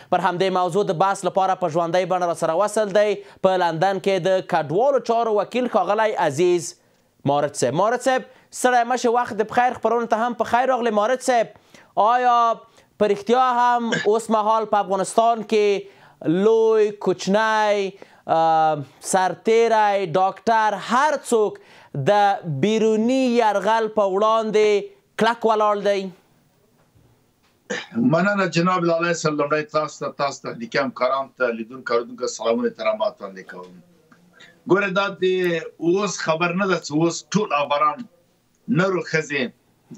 پر همدې موضوع د بحث لپاره په ژوندۍ بڼه راسره وصل دی په لندن کې د کډوالو چارو وکیل ښاغلی عزیز مارد صاحب. مارد صاحب ستړی مه شې، وخت د پخیر خپرونو ته هم په خیر راغلې. مارد صاحب، آیا په رښتیا هم اوس مهال په افغانستان کې لوی، کوچنی، سرتیری، ډاکټر، هر څوک د بیروني یرغل په وړاندې کلک ولاړ دی؟ مننه جناب لالی صاحب، لومړی تاسو ته، تاسو تخنیکي همکارانو ته، لیدونکو اورېدونکو سلامونه احترامات وړاندې کوم. ګوره، دا د اوس خبر نه ده چې اوس ټول افغانان نر او ښځې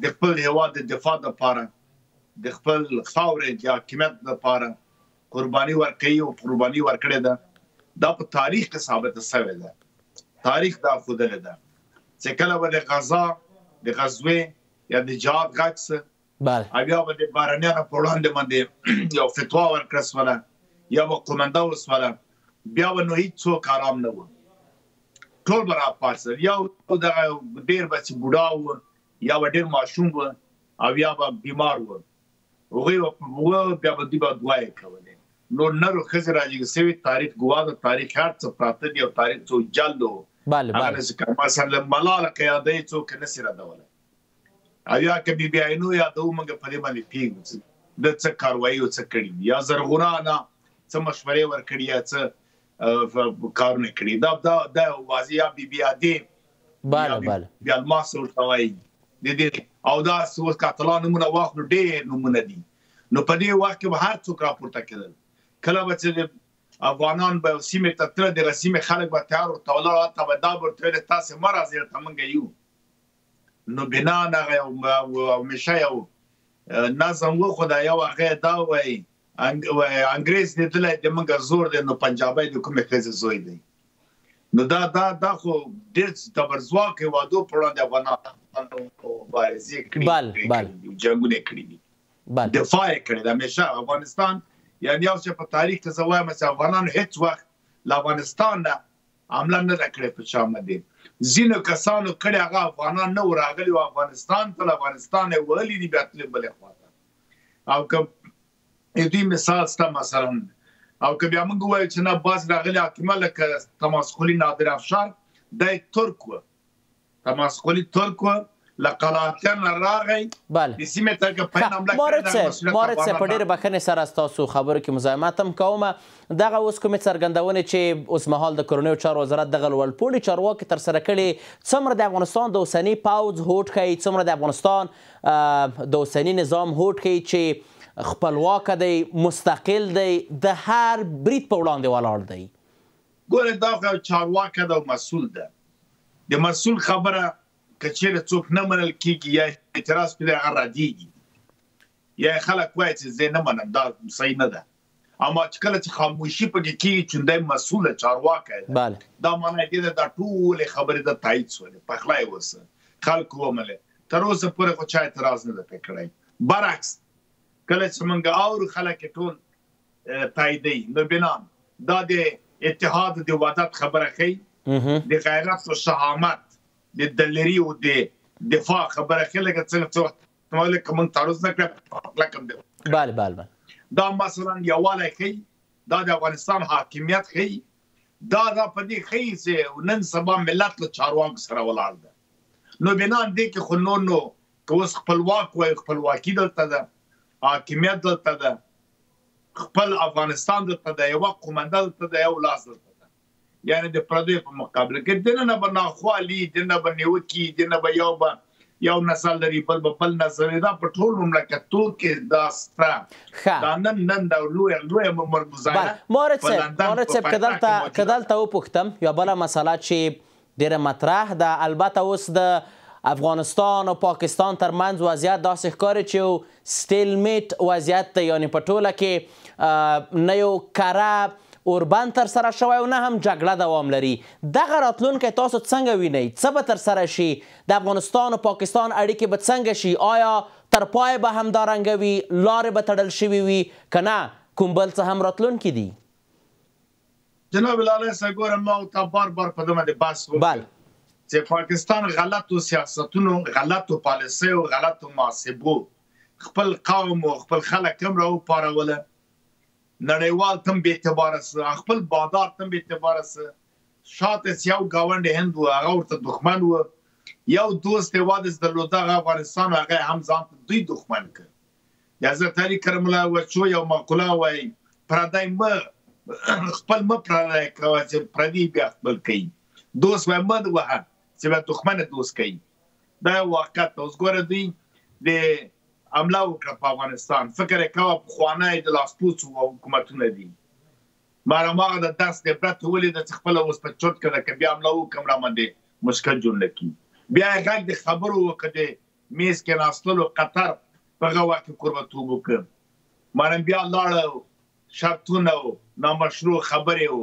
د خپل هیواد د دفاع لپاره، د خپل خاورې د حاکمیت لپاره قرباني ورکوي او قرباني ورکړې ده. دا په تاریخ کې ثابته شوې ده، تاریخ دا ښودلې ده چې کله به د غزا، د غزوې یا د جهاد غږ سه او یا به د بهرنیانو په وړاندې باندې یو فتوا ورکړه سوله یا به قومنده وسوله، بیا به نو هیڅوک آرام نه و، ټول به راپاڅېدل. یو دغه ډېر به چې بوډا و یا به ډېر ماشوم و او یا به بیمار و، هغوی به بیا به دوی به دعا یې کولې. نو نر او ښځې راجګ سوي، تاریخ ګواه ده، تاریخ هر څه پراته دي او تاریخ څو جلد و. بله. هغه نسي که مثلا له ملاله قیاده یې څوک نه سي ردولی، او یا که بي بي عینو یادوو، موږ په دې باندې پوهېږو چې ده څه کاروایی او څه کړي دي، یا زرغونه انا څه مشورې ورکړي یا څه کارونه کړي. دا دا دا واضح، یا بي بي ادې، بله بله بي الماس ورته وایي د دې، او دا اوس که اتلان نومونه واخلو ډېر نومونه دي. نو په دې وخت کې به هر څوک راپورته کېدل. کله به چې افغانان به سیمې ته تلل، دغه سیمې خلک به تیار ورته ولاړ، حتی به دا به ورته ویل تاسې مه راځئ دلته موږ یو. نو بنا هغه یو همېشه یو نظم و، خو دا یو هغه دا وایي انګرېز لیدلی د موږ زور دی، نو پنجابی د کومې ښځې زوی دی. نو دا دا دا خو ډېر زبرځواک هېوادو په وړاندې افغانانو مبارزې کړي، جنګونه کړي دي، دفاع یې کړې ده همېشه افغانستان. یعنی یو څه په تاریخ کې زه وایم چې افغانانو هیڅ وخت له افغانستان نه حمله نه ده کړې په چا باندې. ځینو کسانو کړې، هغه افغانان نه وو راغلي وو افغانستان ته، له افغانستان یې وهلي دي بیا تللي بلې خوا ته. او که دوی مثال شته مثلا، او که بیا موږ ووایو چې نه بعضې راغلي حاکمان لکه تماسخولي نادر افشار، دی ترک و، تماسخولي ترک و، له قلاتیان راغی د سیمې ته که پاین حمله مارد صاحب، مارد صاحب، په ډېرې بښنې سره ستاسو خبرو کې مزاحمت هم کوم. دغه اوس کومې څرګندونې چې اوس مهال د کورنیو چارو وزارت دغه لوړپوړي چارواکي ترسره کړي، څومره د افغانستان د اوسني پوځ هوډ ښیي، څومره د افغانستان د اوسني نظام هوډ ښیي چې خپلواکه دی، مستقل دی، د هر برید په وړاندې ولاړ دی؟ ګوره، دا خو یو چارواکی ده او مسؤل ده. د مسؤل خبره که چیرې څوک نه منل کېږي یا اعتراض پرې، هغه ردېږي، یا خلک وایي چې زه نه منم، دا صحیح نه ده. اما چې کله چې خاموشي پکې کېږي، چون دی مسؤل چارواکی ده، دا معنا یې ده دا ټولې خبرې د تایید سولې، پخلی وسه، خلکو ومنلې. تر اوسه پورې خو چا اعتراض نه ده پرې کړی. برعکس کله چې موږ اورو خلک یې ټول تاییدوي، نو بنا دا د اتحاد د وحدت خبره ښیي، د غیرت او شهامت، د دلیری او د دفاع خبره ښیي. لکه څنګه چې وخت لکه موږ تعرض نه کړی، لکه هم دی. بله بله بله. دا مثلا یووالی ښیي، دا د افغانستان حاکمیت ښیي، دا دا په دې ښیي چې نن سبا ملت له چارواکو سره ولاړ ده. نو بنا دې کې خو نور نو که اوس خپلواک وای، خپلواکي دلته ده، حاکمیت دلته ده، خپل افغانستان دلته ده، یوه قومنده دلته ده، یو لاس دلته ده. یعنی د پردیو په مقابله کې دننه به ناخوالي، دننه به نیوکي، دننه به یو به یو نسل لري، بل به بل نسل لري. دا په ټول مملکتو کې دا سته. دا نن نن دا لویه لویه مظاهره مارد په صاحب، لندن مارد په صاحب، پایتخت کې موجوده که دلته وپوښتم یوه بله مسله چې ډېره مطرح ده، البته اوس د افغانستان او پاکستان ترمنځ وضعیت داسې ښکاري چې یو سټیلمیټ وضعیت دی، یعنې په ټوله کې نه یو کره اوربند ترسره شوی او نه هم جګړه دوام لري. دغه راتلونکی تاسو څنګه وینئ؟ څه به ترسره شي؟ د افغانستان او پاکستان اړیکې به څنګه شي؟ آیا تر پایه به همدارنګه وي، لارې به تړل شوي وي، که نه کوم بل څه هم راتلونکي دي؟ جناب لاله صاحب، ګوره ما او تا بار بار په دې باندې بحث وکړ چې پاکستان غلطو سیاستونو، غلطو پالیسیو، غلطو محاسبو خپل قوم او خپل خلک هم راوپاروله. نړیوال تم بې اعتباره سه، خپل بازار تم بې اعتباره سه. شاته چې یو ګاونډ هند و، هغه ورته دښمن و. یو دوست هېواد یې درلوده، هغه افغانستان و، هغه هم ځان ته دوی دښمن کړ. د حضرت علي کرم الله وجهه یو مقوله وایي، پردی مه خپل مه پردی کوه چې پردی بیا خپل کوي. دوست وایي مه وهه چې بیا دښمن دوست کوي. دا یو واقعیت دی. اوس ګوره دوی د حمله وکړه په افغانستان، فکر یې کوه پخوانی د لاسپوڅو حکومتونه دي. مګر هماغه د درس عبرت ولیده چې خپله اوس په چرت کې ده، که بیا حمله وکړم را باندې مشکل جوړ نه کړي. بیا یې غږ د خبرو وکړ، د میز کې ناستلو قطر په هغه وخت کې کوربتوب وکړ. مګر بیا لاړه، شرطونه و، نامشروع خبرې و،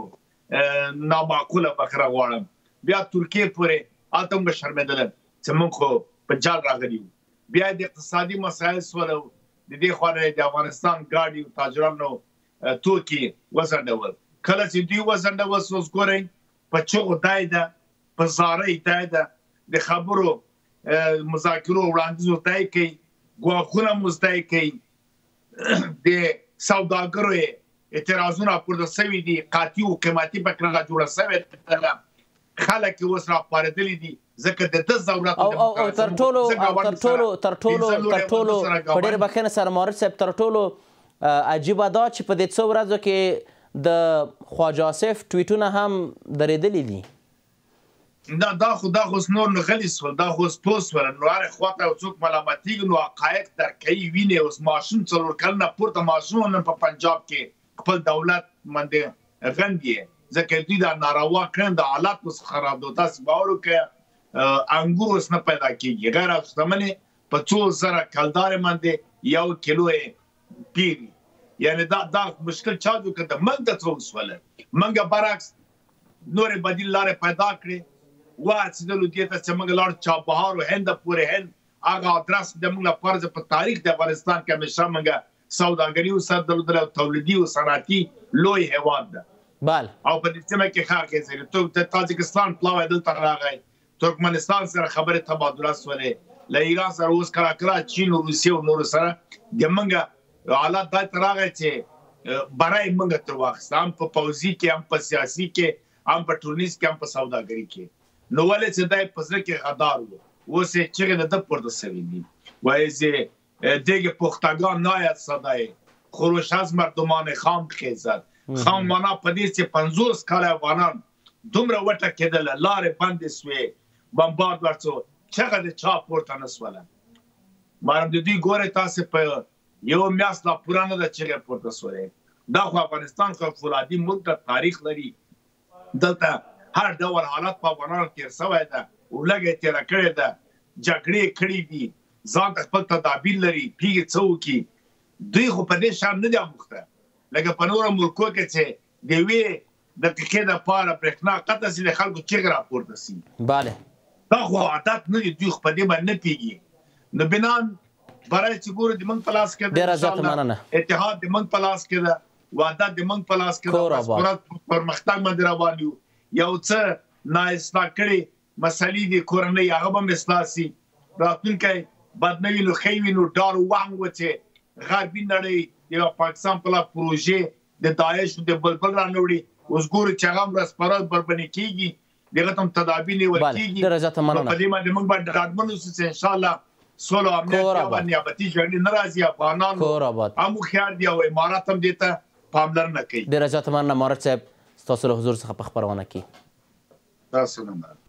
نامعقوله بخره غواړم. بیا ترکیې پورې هلته موږ شرمېدلم چې موږ خو په جال راغلي وو. بیا د اقتصادي مسایل سول، د دې خوا نه د افغانستان ګاډي او تاجرانو توکي وځنډول. کله چې دوی وځنډول، اوس ګورئ په چغو دی ده، په زارۍ دی ده، د خبرو مذاکرو وړاندیز ورته کوي، ګواښونه مو زده کوي، د سوداګرو اعتراضونه پورته سوي دي، قاطع او قیمتي پکې هغه جوړه سوې ده. خلک یې اوس راپارېدلي دي، ځکه د ده ضرورت او تر ټولو تر ټولو تر ټولو تر ټولو په ډېره بښنه سره معارف صاحب، تر ټولو عجیبه دا چې په دې څو ورځو کې د خواجه آصف ټویټونه هم درېدلي دي. دا خو اوس نور نو غلي سول، دا خو اوس پوه سول. نو هرې خوا ته یو څوک ملامتېږي نو حقایق درک کوي، ویني. اوس ماشوم 4 کلنه پورته ماشوم نن په پنجاب کې خپل دولت باندې غندي، ځکه دوی دا ناروا کړنه، د حالت اوس خراب دی. تاسې باور وکړئ، انګور اوس نه پیدا کېږي، غیر شتمنې په څو زره کلدارې باندې 1 کیلو یې پېري. یعنې دا مشکل چا جوړ کړ؟ موږ ته څه وسوله؟ موږ برعکس نورې بدیل لارې پیدا کړې، وهڅېدلو دې ته چې موږ لاړو چابهار او هند پورې. هند هغه ادرس د موږ لپاره چې په تاریخ د افغانستان کې همیشه موږ سوداګري ورسره درلودله او تولیدي او صنعتي لوی هېواد ده. بله. او په دې سیمه کې ښه اغېز لري. د تاجکستان پلاوی دلته راغی، ترکمنستان سره خبرې تبادله سولې، له ایران سره اوس کله کله چین او روسیې او نورو سره د موږ حالت دای ته راغی چې بری موږ تر واخیست، هم په پوځي کې، هم په سیاسي کې، هم په ټولنیز کې، هم په سوداګري کې. نو ولې چې دی په زړه کې غدار و، اوس یې چغې د ده پورته سوې دي. وایي چې دیگه پختگان ناید صدای خروش از مردمان خام خیزد. خام معنا په دې چې 50 کاله افغانان دومره وټکېدله، لارې بندې سوې، بمبارد ورڅو، چغه د چا پورته نه سوله. مګر د دوی ګورئ تاسې په یو میاشت لا پوره نه ده چغې پورته سولې. دا خو افغانستان خو فولادي ملک ته تاریخ لري، دلته هر ډول حالت په افغانانو تېر سوی ده، لږه یې تېره کړې ده، جګړې کړې دي، ځان ته خپل تدابیر لري، پیږي څه وکړي. دوی خو په دې شان نه دي اموخته، لکه په نورو ملکو کې چې د یوې دقیقې دپاره برېښنا قطع سي، د خلکو چغې راپورته سي. بله. دا خو عادت نه دي، دوی خو په دې باندې نه پوهېږي. نو بنان برای چې ګورو د موږ په لاس کې ده، ډېره زیاته مننه. اتحاد د موږ په لاس کې ده، وحدت د موږ په لاس کې ده، پرمختګ باندې روان یو. یو څه نا اصلاح کړې مسلې دي کورنۍ، هغه به هم اصلاح سي. راتلونکی بد نه وي نو ښه وي. نو ډار و وهم و چې غربي نړۍ د پاکستان په لاس پروژې د داعش د بلبل رانه وړي. اوس ګورو چې هغه هم ورځ په ورځ بربنې کېږي، د هغه ته هم تدابیر نیول کېږي. ډېره زیاته مننه. په دې باندې موږ باید ډاډمن اوسو چې انشاءالله سوله او امنیت بیا به نیابتي جګړې نه راځي. افغانان هم هوښیار دي او امارات هم دې ته پاملرنه کوي. ډېره زیاته مننه معارف صاحب، ستاسو له حضور څخه په خپرونه کې. تاسو نه مننه.